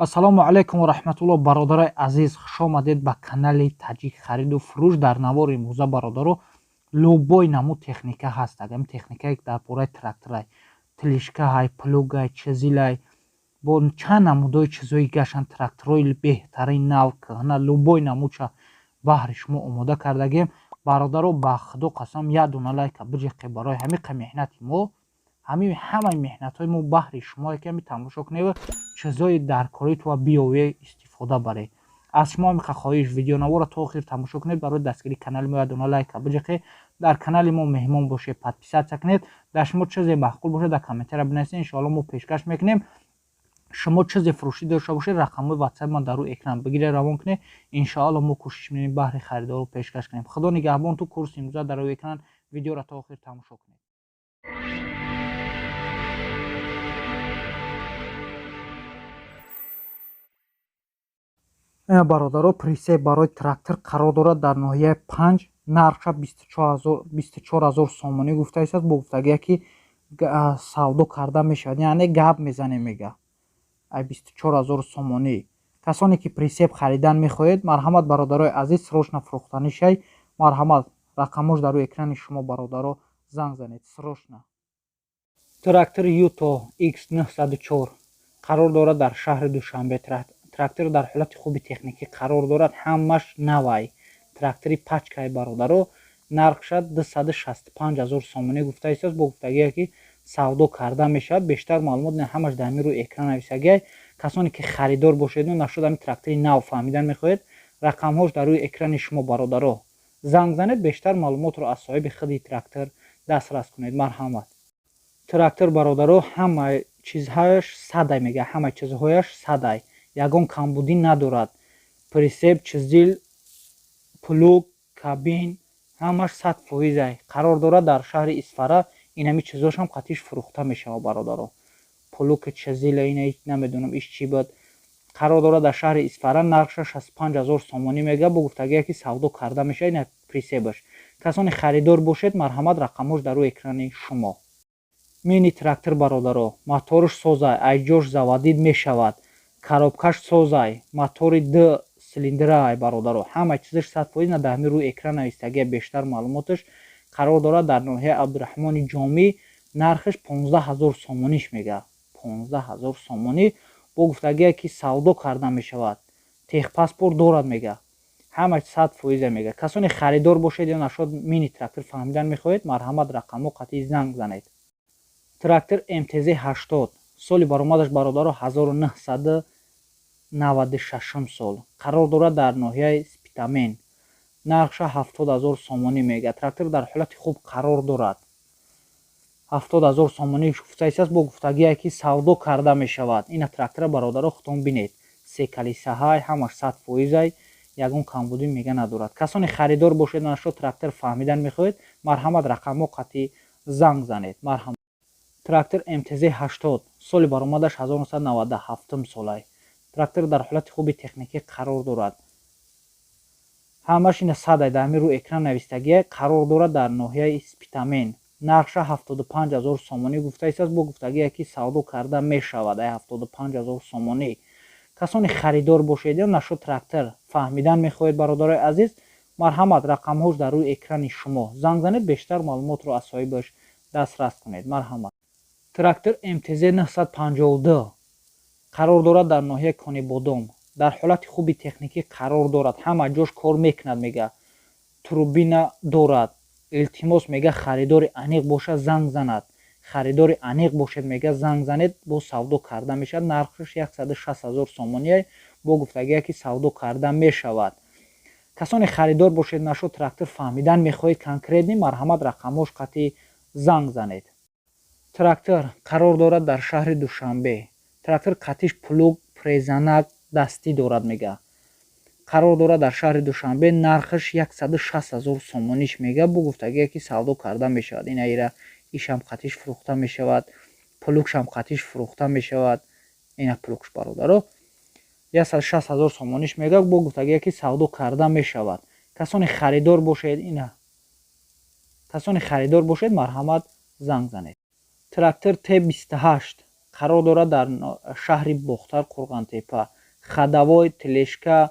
Ассалому алайкум ва раҳматуллоҳ, бародарои азиз, хушомадед ба канали Таҷик хариду фурӯш. Дар навори имрӯза, бародаро, любой намуд техника ҳаст. Ами техникае дар бораи тракторай, тележкаҳай, плугай, чизилай, бо чанд намудҳои чизҳои гашан, тракторҳои беҳтарин, нав, кӯҳна, любой намудша баҳри шумо омода кардагем. Бародаро, ба Худо қасам, як дона лайка биҷиқе. Барои ҳамиқа меҳнати мо, ҳамин ҳамаи меҳнатҳои мо баҳри шумо, ки ҳами тамошо кунед, чизҳои даркории туа биёве, истифода баред. Аз шумо ҳамиқа хоҳиш: видеонаворро то охир тамошо кунед. Барои дастгирии канали мо як дона лайка биҷиқе, дар канали мо меҳмон бошед, подписаться кунед. Дар шумо чизе маъқул бошад, дар комментария бинависед, иншоалло мо пешкаш мекунем. Шумо чизе фурӯшӣ дошта бошед, рақамҳои ватсапи ман дар рӯи экран бигиред, равон кунед. Иншоалло мо кӯшиш мекунем, баҳри харидору пешкаш кунем. Худо нигаҳбон. Ту курси имрӯза дар рӯи экран, видеоро то охир тамошо кунед. Бародаро, прицеп барои трактор қарор дорад дар ноҳияи Панҷ. Нархша 24 000 сомонӣ гуфта истааст, бо гуфтагие ки савдо карда мешавад, яъне гап мезанем, мега. Ай 24 000 сомонӣ. Касоне ки прицеп харидан мехоҳед, марҳамат, бародарои азиз, срочно фурӯхтанишай. Марҳамат, рақамҳош дар рӯи экрани шумо, бародаро, занг занед срочно. Трактори Юто X904 қарор дорад дар шаҳри Душанбе. Трактор дар ҳолати хуби техникӣ қарор дорад, ҳамаш навай, трактори пачкай, бародаро. Нархша 265 000 сомонӣ гуфта истааст, бо гуфтагие ки савдо карда мешавад. Бештар маълумот ҳамаш дар ҳамин рӯи экран нависагиай. Касоне ки харидор бошеду нашуд ҳамин трактори нав фаҳмидан мехоҳед, рақамҳош дар рӯи экрани шумо, бародаро, занг занед, бештар маълумотро аз соҳиби худи трактор дастрас кунед. Марҳамат. Трактор, бародаро, ҳама чизҳояш садай, мега, ҳама чизҳояш садай, ягон камбудӣ надорад. Прицеп, чизил, плуг, кабин, ҳамаш 100%-ай. Қарор дорад дар шаҳри Исфара. Инами чизошам қатиш фурӯхта мешавад, бародаро. Плуг, чизила, ина намедонам иш чӣ буд. Қарор дорад дар шаҳри Исфара. Нархша 65 000 сомонӣ мега, бо гуфтагие ки савдо карда мешавад. Ина прицепаш. Касоне харидор бошед, марҳамат, рақамҳош дар рӯи экрани шумо. Мини трактор, бародаро, моторш созай, айҷош заводить мешавад, коробкаш созай, мотори д цилиндрай, бародаро, ҳама чизаш 100%. На, дар ҳамин рӯи экран навистагия бештар маълумоташ. Қарор дорад дар ноҳияи Абдураҳмони Ҷомӣ. Нархаш 15 000 сомониш мега, 15 000 сомонӣ, бо гуфтагие ки савдо карда мешавад. Техпаспорт дорад, мега, ҳама 100%-а мега. Касоне харидор бошед ё нашод мини трактор фаҳмидан мехоҳед, марҳамат, рақамҳо қатъи занг занед. Трактор МТЗ 80, соли баромадаш, бародаро, 1996 сол. Қарор дорад дар ноҳияи Спитамен. Нархша 70 000 сомонӣ мега. Трактор дар ҳолати хуб қарор дорад. 70 000 сомонӣ гуфтаистааст, бо гуфтагие ки савдо карда мешавад. Ина трактора, бародаро, худтон бинед, се колесаҳай, ҳамаш 100%-ай, ягон камбудӣ, мега, надорад. Касоне харидор бошед, нашо трактор фаҳмидан мехоҳед, марҳамат, рақамҳо қатъи занг занед. Марҳамат. Трактор МТЗ 80, соли баромадаш 1997 солай. Трактор дар ҳолати хуби техникӣ қарор дорад, ҳамаш ина садай, дар ҳамин рӯи экран навистагия. Қарор дорад дар ноҳияи Спитамен. Нархша 75 000 сомонӣ гуфта истааст, бо гуфтагие ки савдо карда мешавад. Ай 75 000 сомонӣ. Касоне харидор бошед ё нашо трактор фаҳмидан мехоҳед, бародарои азиз, марҳамат, рақамҳош дар рӯи экрани шумо, занг занед, бештар маълумотро аз соҳибаш дастрас кунед. Марҳамат. Трактор МТЗ 952 қарор дорад дар ноҳияи Конибодом. Дар ҳолати хуби техникӣ қарор дорад, ҳама ҷош кор мекунад, мега, турбина дорад. Илтимос, мега, харидори аниқ бошад, занг занад. Харидори аниқ бошед, мега, занг занед, бо савдо карда мешавад. Нархаш 160 000 сомоние, бо гуфтагие ки савдо карда мешавад. Касоне харидор бошед, нашо трактор фаҳмидан мехоҳед конкретный, марҳамат, рақамҳош қатъи занг занед. Трактор қарор дорад дар шаҳри Душанбе. Трактор қатиш плуг, фрезанак дастӣ дорад, мега. Қарор дорад дар шаҳри Душанбе. Нархаш 160 000 сомониш мега, бо гуфтагие ки савдо карда мешавад. Ина ира ишам қатиш фурӯхта мешавад, плугшам қатиш фурӯхта мешавад. Ина плугш, бародаро, 160 000 сомониш мега, бо гуфтагие ки савдо карда мешавад. Касоне харидор бошед, ина касоне харидор бошед, марҳамат, занг занед. Трактор Т28. Қарор дорад дар шаҳри Бохтар, Қурғантепа. Ходовой, тележка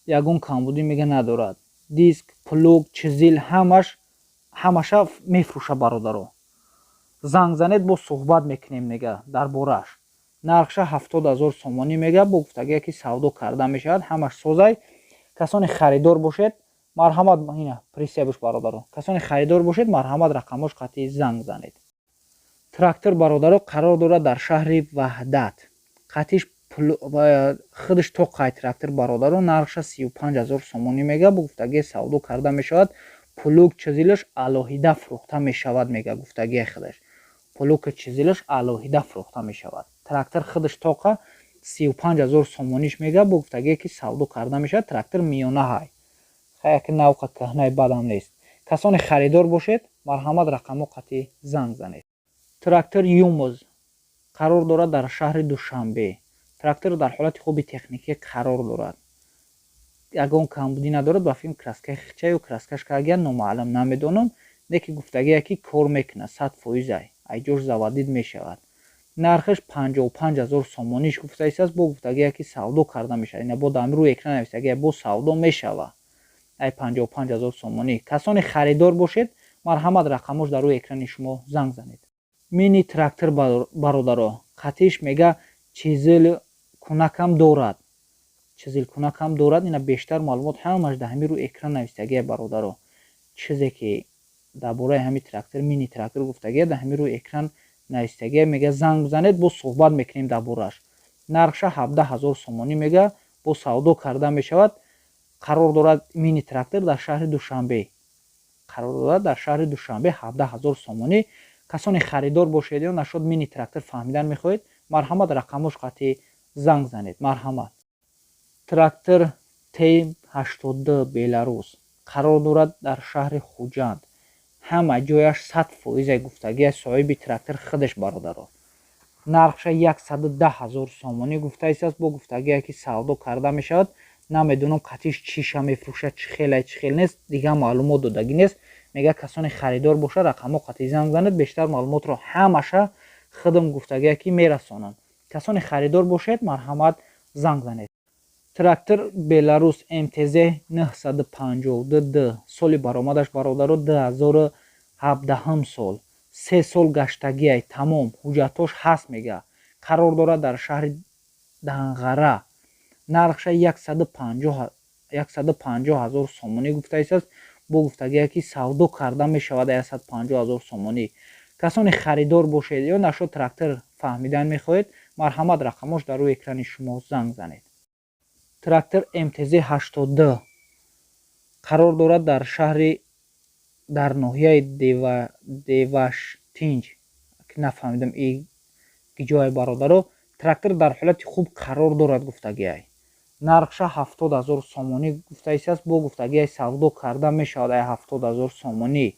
ягон камбудӣ, мега, надорад. Диск, плуг, чизил, ҳамаш, ҳамаша мефурӯша, бародаро. Занг занед, бо суҳбат мекунем, мега, дар борааш. Нархша 70 000 сомонӣ мега, бо гуфтагие ки савдо карда мешавад. Ҳамаш созай. Касоне харидор бошед, марҳамат. Ина прицеп уш, бародаро. Касоне харидор бошед, марҳамат, рақамош қатъи занг занед. Трактор, бародаро, қарор дорад дар шаҳри Ваҳдат. Қатиш худаш тоқай трактор, бародаро. Нархша 35 000 сомонӣ мега, бо гуфтагие савдо карда мешавад. Плуг, чизилаш алоҳида фурӯхта мешавад, мега, гуфтагие худаш. Плуг, чизилаш алоҳида фурӯхта мешавад. Трактор худаш тоқа 35 000 сомониш мега, бо гуфтагие ки савдо карда мешавад. Трактор миёна ҳай, хаяки навқа кӯҳнаи бадам нест. Касоне харидор бошед, марҳамат, рақамҳо қатъи занг занед. Трактор ЮМЗ қарор дорад дар шаҳри Душанбе. Трактор дар ҳолати хуби техникӣ қарор дорад, ягон камбудӣ надорад. Ба филм краска и хича ё краска ш каргия, номаълум, намедонам, леки гуфтагие ки кор мекунад 100%, айҷош заводить мешавад. Нархаш 55 000 сомониш гуфтаистааст, бо гуфтагие ки савдо карда мешавад. Ина бо дар рӯи экран нависагия, бо савдо мешавад ай 55 000 сомонӣ. Касоне харидор бошед, марҳамат, рақамош дар рӯи экрани шумо, занг занед. Мини трактор, бародаро, қатиш, мега, чизил кунакам дорад, чизилкунакам дорад. Ина бештар маълумот ҳамаш дар ҳамин рӯи экран навистагия, бародаро. Чизе ки дар бораи ҳамин трактор, мини трактор гуфтагия, дар ҳамин рӯи экран навистагия. Мега, занг бизанед, бо суҳбат мекунем дар борааш. Нархша 17 000 сомонӣ мега, бо савдо карда мешавад. Қарор дорад мини трактор дар шаҳри Душанбе, қарор дорад дар шаҳри Душанбе, 17 000 сомонӣ. Касоне харидор бошед ё нашуд мини трактор фаҳмидан мехоҳед, марҳамат, рақамош қатъи занг занед, марҳамат. Трактор Т82 Беларус қарор дорад дар шаҳри Хуҷанд. Ҳама ҷояш 100%, гуфтагия соҳиби трактор худаш, бародаро. Нархша 110 000 сомонӣ гуфтаистааст, бо гуфтагие ки савдо карда мешавад. Намедонам, қатиш чиша мефурӯшад, чӣ хелай, чӣ хел нест, дигар маълумот додагӣ нест. Мега, касоне харидор бошад, рақамҳо қатъи занг занед, бештар маълумотро ҳамаша худам, гуфтагие ки, мерасонам. Касоне харидор бошед, марҳамат, занг занед. Трактор Беларус МТЗ 952 д, соли баромадаш, бародаро, 2017 сол, 3 сол гаштагиай, тамом ҳуҷҷатҳош ҳаст, мега. Қарор дорад дар шаҳри Данғара. Нархша 150 000 сомонӣ гуфтаистааст, бо гуфтагие ки савдо карда мешавад 150 000 сомонӣ. Касоне харидор бошед ё нашуд трактор фаҳмидан мехоҳед, марҳамат, рақамош дар рӯи экрани шумо, занг занед. Трактор МТЗ 82 қарор дорад дар шаҳри, дар ноҳияи Деваштинҷ. Нафаҳмидам и ҷое, бародаро. Трактор дар ҳолати хуб қарор дорад, гуфтагиай. Нархша 70 000 сомонӣ гуфтаистааст, бо гуфтагиай савдо карда мешавад ай 70 000 сомонӣ.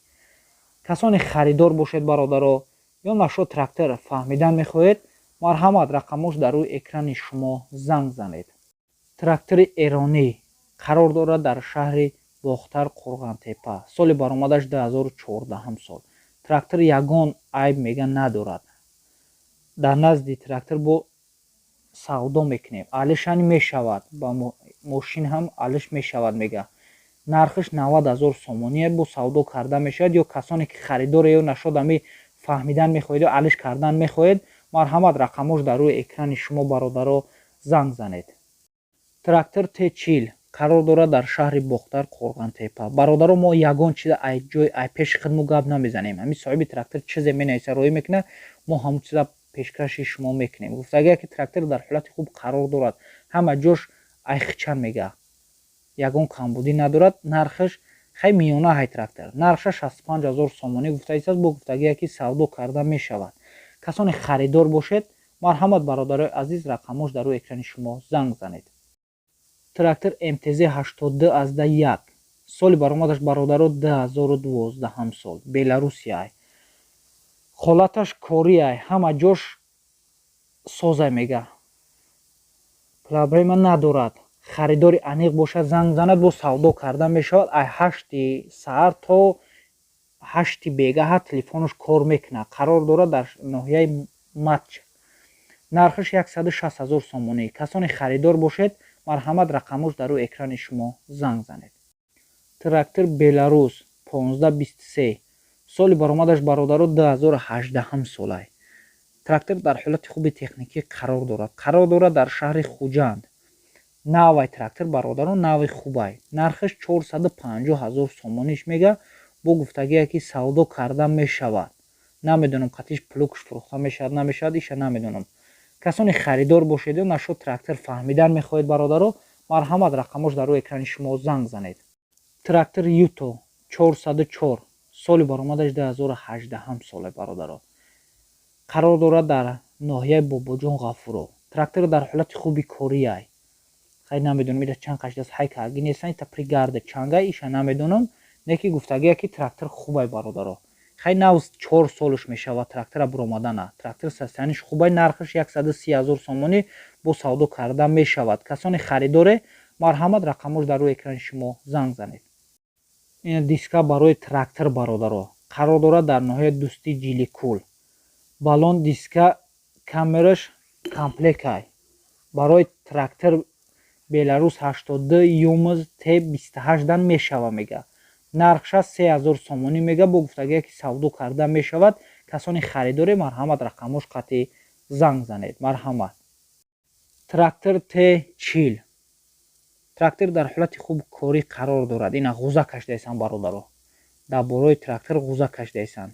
Касоне харидор бошед, бародаро, ё нашуд трактор фаҳмидан мехоҳед, марҳамат, рақамош дар рӯи экрани шумо, занг занед. Трактори эронӣ қарор дорад дар шаҳри Бохтар, Қурғантепа. Соли баромадаш 2014 сол. Трактор ягон айб, мега, надорад. Дар назди трактор бо савдо мекунем, алишани мешавад, ба мошин ҳам алиш мешавад, мега. Нархаш 90 000 сомоние, бо савдо карда мешавад. Ё касоне ки харидоре ё нашуд ами фаҳмидан мехоҳед ё алиш кардан мехоҳед, марҳамат, рақамош дар рӯи экрани шумо, бародаро, занг занед. Трактор Т40 қарор дорад дар шаҳри Бохтар, Қурғантепа. Бародаро, мо ягон чиза ай ҷой, ай пеши худ мо гап намезанем. Ҳамин соҳиби трактор чизе менависа, роӣ мекунад, мо ҳамон чиза пешкаши шумо мекунем. Гуфтагия ки трактор дар ҳолати хуб қарор дорад, ҳама ҷош айхичан, мега, ягон камбудӣ надорад. Нархаш хай миёна ҳай трактор. Нархша 65 000 сомонӣ гуфтаистааст, бо гуфтагие ки савдо карда мешавад. Касоне харидор бошед, марҳамат, бародарои азиз, рақамош дар рӯи экрани шумо, занг занед. Трактор МТЗ 82 азда 1, соли баромадаш, бародаро, 2012 сол, Беларусияй. Ҳолаташ кориай, ҳама ҷош созай, мега, проблема надорад. Харидори аниқ бошад, занг занад, бо савдо карда мешавад. Ай 8-и саҳар то 8-и бегаҳа телефонаш кор мекунад. Қарор дорад дар ноҳияи Матч. Нархаш 160 ҳазор сомонӣ. Касоне харидор бошед, марҳамат, рақамош дар рӯи экрани шумо, занг занед. Трактор Беларус 1523, соли баромадаш, бародаро, 2018 солай. Трактор дар ҳолати хуби техникӣ қарор дорад. Қарор дорад дар шаҳри Хуҷанд. Навай трактор, бародаро, нави хубай. Нархаш 450 ҳазор сомониш мега, бо гуфтагие ки савдо карда мешавад. Намедонам, қатиш плуг ш фурӯхта мешавад, намешавад, иша намедонам. Касоне харидор бошед ё нашуд трактор фаҳмидан мехоҳед, бародаро, марҳамат, рақамош дар рӯи экрани шумо, занг занед. Трактор Юто 404, соли баромадаш 2018 соле, бародаро. Қарор дорад дар ноҳияи Бобоҷон Ғафуров. Трактор дар ҳолати хуби кориай. Хай, намедонам, ира чанд қашдас ҳай карги нестан, ита пригарда чангай, иша намедонам, неки гуфтагия ки трактор хубай, бародаро. Хай, нав 4 солаш мешавад трактора буромадана. Трактор состояние ш хубай. Нархаш 130 ҳазор сомонӣ, бо савдо карда мешавад. Касоне харидоре, марҳамат, рақамош дар рӯи экрани шумо, занг занед. Ин диска барои трактор, бародаро, қарор дорад дар ноҳияи Дӯстии Ҷиликул. Баллон, диска, камераш комплектай. Барои трактор Беларус 82 ЮМЗ Т 28 дан мешава мега. Нархша 3000 сомонӣ мега, бо гуфтагие ки савдо карда мешавад. Касоне харидоре, марҳамат, рақамош қатъи занг занед, марҳамат. Трактор Т 40. Трактор дар ҳолати хуб корӣ қарор дорад. Ина ғуза кашидаистанд, бародаро, дар бораи трактор ғуза кашидаистанд.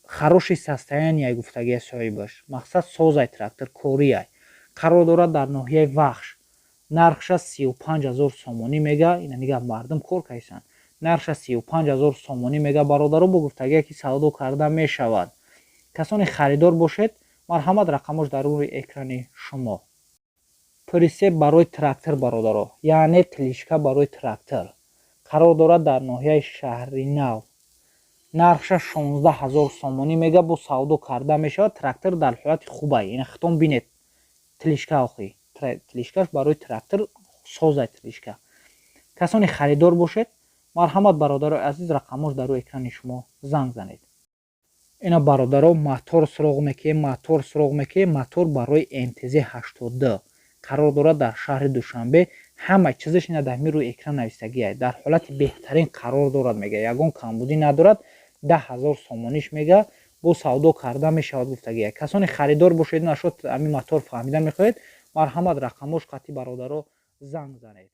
Хороший состояние гуфтагия соҳибаш, мақсад созай, трактор кориай. Қарор дорад дар ноҳияи Вахш. Нархша 35 000 сомонӣ мега. Ина нигаҳ, мардум кор карданд. Нархша 35 000 сомонӣ мега, бародаро, бо гуфтагие ки савдо карда мешавад. Касоне харидор бошед, марҳамат, рақамош дар рӯи экрани шумо. Прицеп барои трактор, бародаро, яъне тележка барои трактор, қарор дорад дар ноҳияи Шаҳринав. Нархша 16 000 сомонӣ мега, бо савдо карда мешавад. Трактор дар ҳолати хубай. Ина хитон бинед, тележка охи, тележка ш барои трактор созай тележка. Касоне харидор бошед, марҳамат, бародарои азиз, рақамош дар рӯи экрани шумо, занг занед. Ина, бародаро, мотор суроғ мекунем, мотор суроғ мекунем. Мотор барои МТЗ 82 қарор дорад дар шаҳри Душанбе. Ҳама чизаш ина дар ҳамин рӯи экран навистагиа. Дар ҳолати беҳтарин қарор дорад мега, ягон камбудӣ надорад. 10 000 сомониш мега, бо савдо карда мешавад гуфтагиа. Касоне харидор бошед, нашуд ҳамин мотор фаҳмида мехоҳед, марҳамат, рақамош қатъи, бародаро, занг занед.